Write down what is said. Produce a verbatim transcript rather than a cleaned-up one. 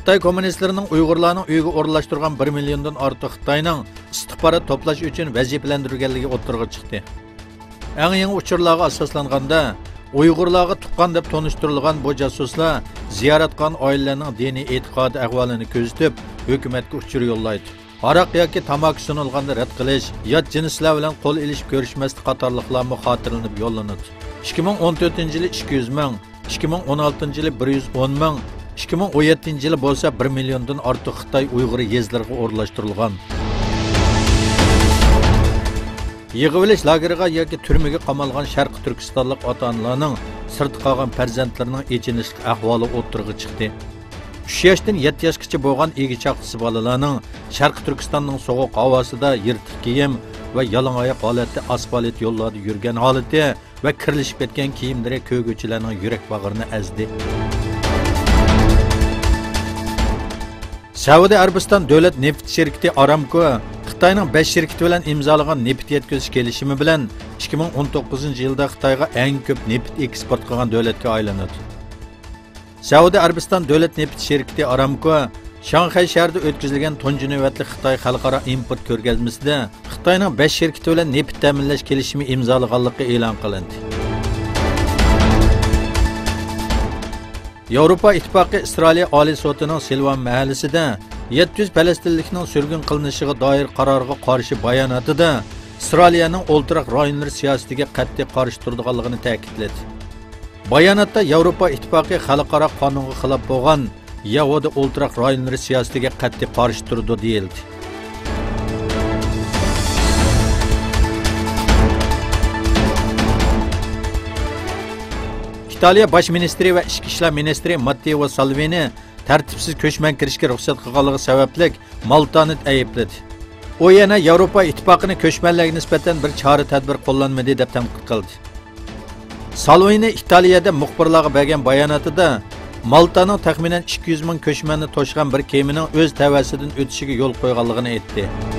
خىتاي كوممۇنىستلىرىنىڭ ئۇيغۇرلارنىڭ ئۆيىگە ئورۇنلاشتۇرغان بىر مىليوندىن ئارتۇق خىتاينىڭ ئىستىخبارات توپلاش ئۈچۈن ۋەزىپىلەندۈرگەنلىكى ئوتتۇرىغا چىقتى. ئەڭ يېڭى ئۇچۇرلارغا ئاساسلانغاندا، ئۇيغۇرلارغا تۇغقان دەپ تونۇشتۇرۇلغان بۇ جاسۇسلار زىيارەت قىلغان ئائىلىلەرنىڭ دىنىي ئېتىقادى ئەھۋالىنى كۆزىتىپ، ھۆكۈمەتكە ئۇچۇر يوللايدۇ. ھاراق ياكى تاماكا سۇنۇلغاندا رەت قىلىش، يات جىنسلار بىلەن قول ئېلىشىپ كۆرۈشمەسلىك قاتارلىقلارمۇ خاتىرىلىنىپ يوللىنىدۇ. ئىككى مىڭ ئون تۆتىنچى يىلى ئىككى يۈز مىڭ، ئىككى مىڭ ئون ئالتىنچى يىلى بىر يۈز ئون مىڭ، ئىككى مىڭ ئون يەتتىنچى يىلى بولسا بىر مىليوندىن ئارتۇق خىتاي ئۇيغۇر يېزىلىرىغا ئورۇنلاشتۇرۇلغان. يىغىۋېلىش لاگېرىغا ياكى تۈرمىگە قامالغان شەرقىي تۈركىستانلىق ئاتا-ئانىلارنىڭ سىرتتا قالغان پەرزەنتلىرىنىڭ ئېچىنىشلىق ئەھۋالى ئوتتۇرىغا چىقتى. ئۈچ ياشتىن يەتتە ياشقىچە بولغان ئىگە چاقىسى بالىلارنىڭ شەرقىي تۈركىستاننىڭ سوغۇق ھاۋاسىدا يىرتىق كىيىم ۋە يالاڭ ئاياق ھالەتتە ئاسفالت يوللاردا يۈرگەن ھالىتى ۋە كىرلىشىپ كەتكەن كىيىملىرى كۆرگۈچىلەرنىڭ يۈرەك باغرىنى ئەزدى. سەئۇدى ئەرەبىستان دۆلەت نېفىت شىركىتى ئارامكو خىتاينىڭ بەش شىركىتى بىلەن ئىمزالىغان نېفىت يەتكۈزۈش كېلىشىمى بىلەن ئىككى مىڭ ئون توققۇزىنچى يىلدا خىتايغا ئەڭ كۆپ نېفىت ئېكسپورت قىلغان دۆلەتكە ئايلىنىدۇ. سەئۇدى ئەرەبىستان دۆلەت نېفىت شىركىتى ئارامكو شاڭخەي شەھىرىدە ئۆتكۈزۈلگەن تۇنجى نۆۋەتلىك خىتاي خەلقئارا ئىمپورت كۆرگەزمىسىدە خىتاينىڭ بەش شىركىتى بىلەن نېفىت تەمىنلەش كېلىشىمى ئىمزالىغانلىقى ئېلان قىلىندى. ياۋروپا ئىتتىپاقى ئىسرائىلىيە ئالىي سوتىنىڭ سىلۋان مەھەللىسىدە يەتتە يۈز پەلەستىنلىكنىڭ سۈرگۈن قىلىنىشىغا دائىر قارارغا قارشى باياناتىدا ئىسرائىلىيەنىڭ ئولتۇراق رايونلىرى سىياسىتىگە قەتئىي قارشى تۇرىدىغانلىقىنى تەكىتلىدى. باياناتتا ياۋروپا ئىتتىپاقى خەلقئارا قانۇنغا خىلاپ بولغان يەھۇدىي ئولتۇراق رايونلىرى سىياسىتىگە قەتئىي قارشى تۇرىدۇ دېيىلدى. ئىتالىيە باش مىنىستىرى ۋە ئىچكى ئىشلار مىنىستىرى ماتتېئو سالۋىنى تەرتىپسىز كۆچمەن كىرىشكە رۇخسەت قىلغانلىقى سەۋەبلىك مالتانى ئەيىبلىدى. ئۇ يەنە ياۋروپا ئىتتىپاقىنى كۆچمەنلەرگە نىسبەتەن بىر چارە-تەدبىر قوللانمىدى دەپ تەنقىد قىلدى. سالۋىنى ئىتالىيەدە مۇخبىرلارغا بەرگەن باياناتىدا مالتانىڭ تەخمىنەن ئىككى يۈز مىڭ كۆچمەننى توشۇغان بىر كېمىنىڭ ئۆز تەۋەسىدىن ئۆتۈشىگە يول قويغانلىقىنى ئېيتتى.